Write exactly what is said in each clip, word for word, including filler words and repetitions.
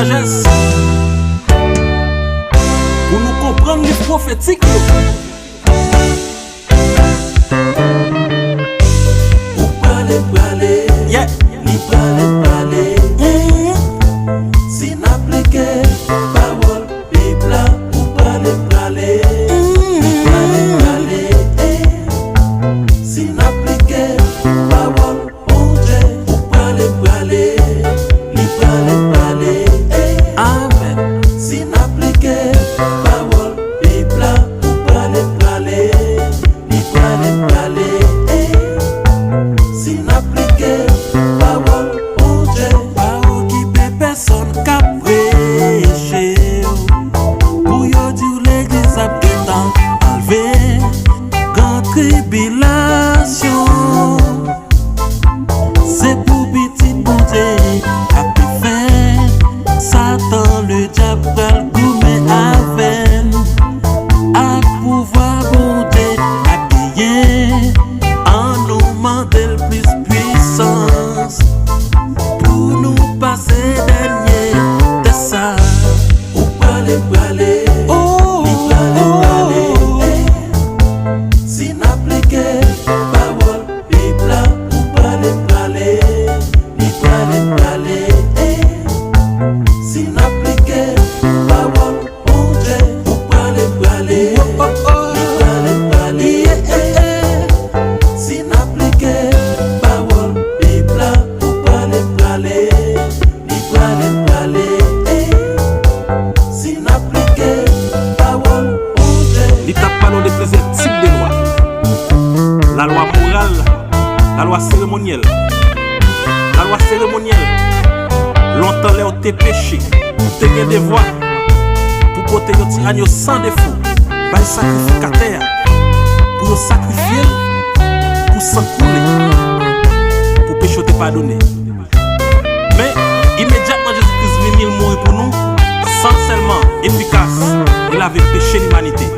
Sajès. Pou nou konprann liv pwofetik yo. Ou prale, prale. Yeah. Li prale, prale. Mm. Si n aplike pawòl Bib la, ou prale, prale. Mm. Li prale, prale. Si n aplike pawòl Bondye, ou prale, prale. Li prale, prale. Amèn. Si n aplike pawòl Bib la, ou prale, prale. Li prale, prale, eh. Si n aplike pawòl Bondye. Pa okipe pèsonn k ap preche w, pou yo di w legliz ap gentan anlve. Gran tribilasyon. Se pou pitit Bondye ap fè. Satan ledyab pral goumen avè n. Ak pouvwa Bondye ap genyen, ann nou mande l plis pwisans pou nou pase dènye tès sa. Ou prale, prale, oh, li prale, oh, prale, eh. Si n aplike pawòl Bib la, ou prale, prale, li prale, prale, eh. Si n aplike pawòl Bondye, ou prale, prale, oh, oh, oh, li prale, prale, eh, eh, eh. Si n aplike pawòl Bib la, ou prale, prale, li prale, prale, eh. Si n aplike pawòl Bondye. Li t ap pale w de plizyè tip de lwa. Lalwa moral, lalwa seremonyèl. Lalwa seremonyèl. Lontan lè w te peche, ou te gen devwa pou pote yon ti anyo san defo bay sakrifikatè a, pou yo sakrifye l, pou san koule, pou peche w te padone. Men, imedyatman Jezi Kris vini, l mouri pou nou, san l sèlman efikas, li lave peche limanite.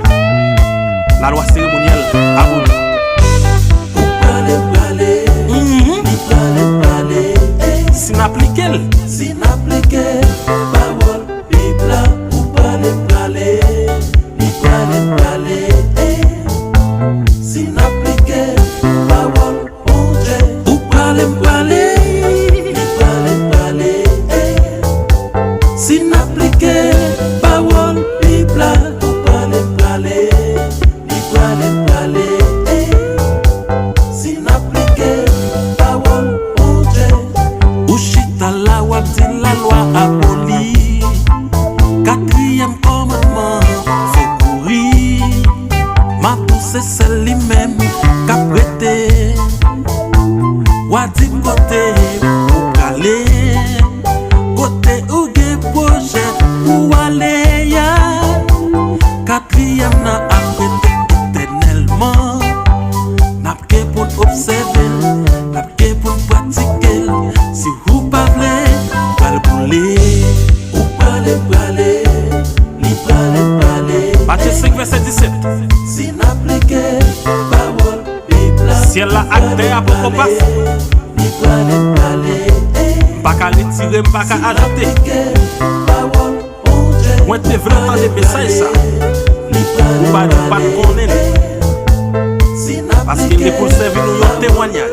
Lalwa seremonyèl aboli. Ou prale, prale, mhm, li prale, prale, eh. Si n aplike l. Si n aplike pawòl Bib la, ou prale, prale, li prale, prale, eh. Si n aplike pawòl Bondye, ou prale, m prale, li prale, m prale, eh. Si n aplike pawòl Bib la, ou prale, m prale, li prale, m prale, eh. Si n aplike pawòl Bondye. Ou chita la, w ap di lalwa aboli. Katriyèm kòmandman, fò kouri. M ap di w se sèl li menm k ap rete. W a di m kote ou prale, kote ou gen pwojè pou w ale a. Katriyèm nan ap rete etènèlman. N ap gen pou n obsève l, n ap gen pou n pratike l. Si ou pa vle, pral boule. Ou prale, prale, li prale, prale. Matye senk, vèsè disèt. Si n aplike pawòl Bib la, syèl la ak tè a poko pase. Li prale, prale, eh. M pa ka retire, m pa ka ajoute. Si n aplike pawòl Mwen te vle w tande mesaj sa. Ou pa di w pa t konnen l. Paske l gen pou l sèvi nou yon temwanyaj.